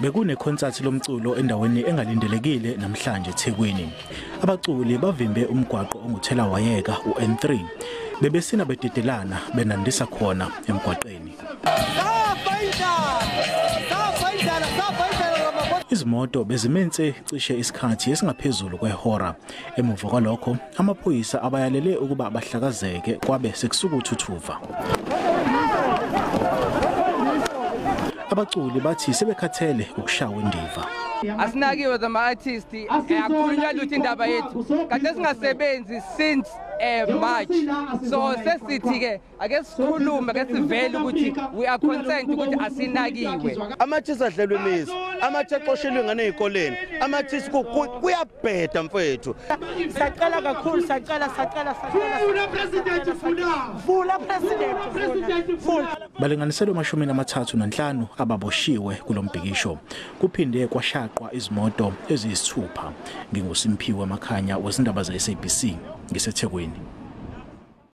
Bekunekhonsathi lomculo endaweni engalindelekile namhlanje eThekwini. Abaculi bavimbe umgwaqo onguthelawayeka u-N3. Bebesina bededelana benandisa khona emgwaqeni. Izimoto bezimense cishe isikhathi esingaphezulu kwehora. Emuva kwalokho amaphoyisa abayalele ukuba bahlakazeke kwabe sekusuka uthuthuva. Abaculi bathi sebekhathele ukushawa indiva. Asinakiwe zama-artist, akukhulunywa lutho indaba yethu. Kade singasebenzi since March. So sesithi-ke ake sikhulume, ake sivele ukuthi we are concerned ukuthi asinakiwe. Ama-artist adlelwe imizi, ama-artist axoshelwe ingane ey'koleni, ama-artist kuyabheda mfethu. Sacela kakhulu, sacela, sacela, sacela. Vula president, vula. Vula president, vula. Balinganiselwe 35 ababoshiwe kulombhikisho. Kuphinde kwashaqwa izimoto eziyisithupha. NginguSimphiwe Makhanya wezindaba ze-SABC ngiseThekwini.